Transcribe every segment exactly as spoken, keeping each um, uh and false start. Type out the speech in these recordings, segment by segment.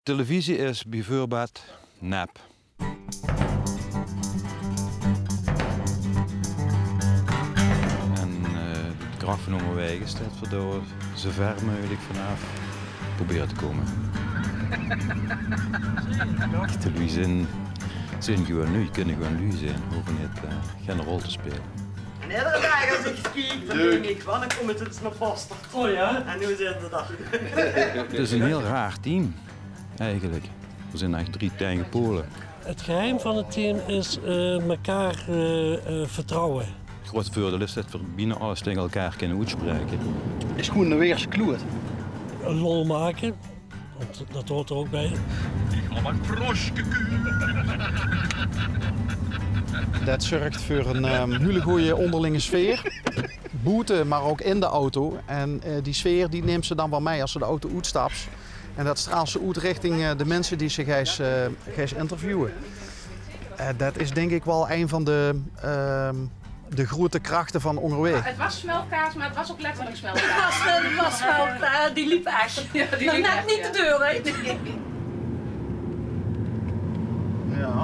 Televisie is bieveurbeeld nep. En, eh, de krach van Óngerwaeg is det v'r dao zo wied meugelik vanaaf probere te kómme. Echte luuj zeen, zeen gewoon luuj, kinne gewoon luuj zeen, hove neet, eh, gein rol te speule. En edere daag es ich kiek, dan dink ich: wanneer kómme ze ins nao Basterd? O jao? En noe zeen ze dao. Het is ein hieël raar team, eigelik. V'r zeen eigelik drie tegenpole. Het geheim van het team is, eh, mekaar, eh, eh, vertrouwe. Het groeatste veurdeil is det v'r bienao alles taenge elkaar kinne oetspraeke. Is gewoon de weerse kloot. Lol make, want det huuert d'r ouch bie. Ich höb ein proske kuul. Det zörg veur ein, ehm, hieël gooj óngerlinge sfeer. Boete, mer ouch in de auto. En, eh, die sfeer, die numme ze dan waal mei es ze de auto oetstappe. En det straole ze oet richting, eh, de minse die ze geis, eh, geis interviewe. Eh, det is dink ich waal ein van de, ehm, de groeate krachte van Óngerwaeg. Het was smeltkaas, maar het was ook letterlijk smeltkaas. Het was, eh, het was wel, eh, die liep echt. Ja, die liep net echt, niet ja. De deur uit. Ja.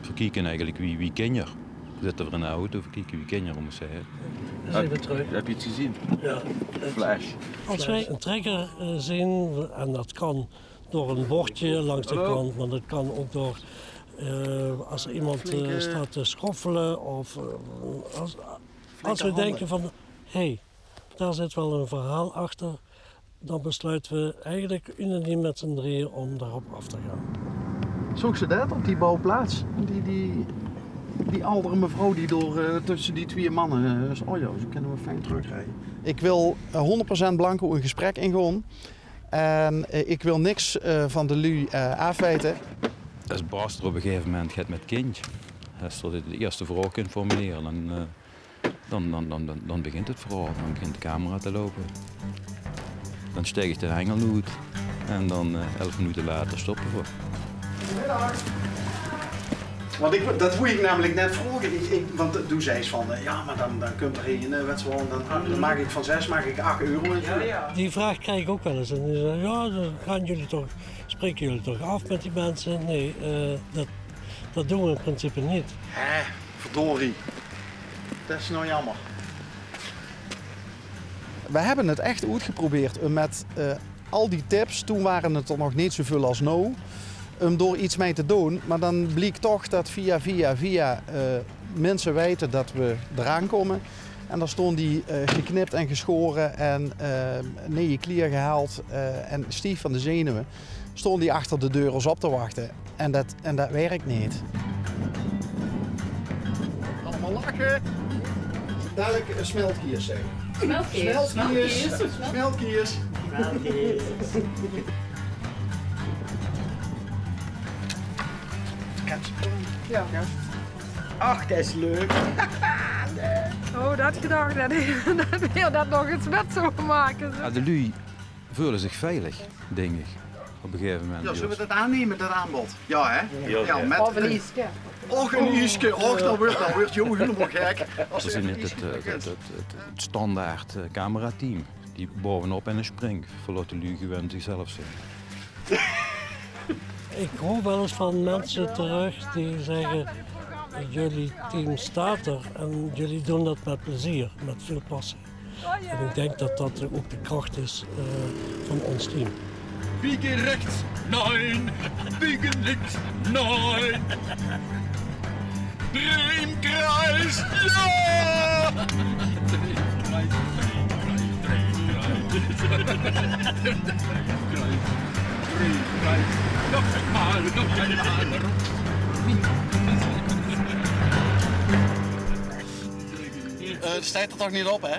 V'r kieke eigelik wie, wie kinjer. Zitte v'r in de auto, v'r kieke wie kinjer, mót ich zègke. Höbs se get gezeen? Ja. Flash. Als wij een trekker, eh, zien, en dat kan door een bordje langs de kant, maar dat kan ook door, eh, als er iemand, eh, staat te schoffelen of, eh, als, als we denken van: hey, daar zit wel een verhaal achter, dan besluiten we eigenlijk unaniem met z'n drieën om daarop af te gaan. Zoog ze det op die bouwplaats? Die, die, die aldere mevrouw die door, eh, tösse die twieë manne, eh, is: o ja, zo kinne v'r fijn trökrieje. Ik wil, eh, hónderd procent blanco ein gesprek ingaon. En, eh, ik wil niks, eh, van de luuj, eh, aafweite. Es Bas d'r op ein gegaeve moment get mit kint, es d'r de, de ieëste vraog kint formulere, dan, eh, Dan, dan, dan, dan, dan begint het verhaol, dan begint de camera te loupe. Dan steek ich de hengel oet en dan, eh, elf minute later stoppe v'r. Want ich, det wól ich namelik net vraoge. Ich, ich, want doe zeis van, eh, ja, maar dan, dan kump d'r ein, eh, wèts se waal, dan, dan maak ich van zes maak ich ach euro en zo. Die vraag krijg ik ook wel eens. En die zeggen: ja, dan gaan jullie toch, spreken jullie toch af met die mensen? Nee, eh, dat, dat doen we in principe niet. Hè? Verdorie. Det is now jammer. We hebbe het echt oetgeprobeerd um met, eh, al die tips, toen ware het d'r nog neet zoväöl as now, um dao iets mei te doon. Maar dan bliek toch det via, via, via, eh, minse weite det we d'raan kómme. En dan staon die, eh, geknip en gesjaore en, eh, neeje klier gehaold, eh, en stief van de zenuwe. Staon die achter de deur ós op te wachte. En det, en det wirk neet. Allemaol lache. Dalik, eh, smeltkiers zègke. Smeltkiers. Smeltkiers. Smeltkiers. Smeltkiers. Smeltkiers. Ja. Ach, det is leuk. Oh, det had ich gedach, det, det weer det nog ins mit zou make. Ja, de luuj veule zich veilig, dink ich, op ein gegaeve moment. Ja, zölle we det aanneme, det aanbod? Ja, hè? Ja, ja. Of ein ieske. Och, ein ieske. Och, dan wuuert, dan wuuert Jo hielemaol gek. As d'r neet het, eh, het, het, het, het standaard, eh, camerateam die baovenop en springt, verlaot de luuj gewoon zichzelf zeen. Ik hoor wel eens van mensen terug die zeggen: jullie team staat er en jullie doen dat met plezier, met veel passie. En ik denk dat dat ook de kracht is, eh, van ons team. Biege rechts, nein. Biege links, nein. Dreemkruis, ja! Dreemkruis, dreemkruis, dreemkruis. Nog eenmaal, nog eenmaal. Eh, het steit er toch niet op, hè?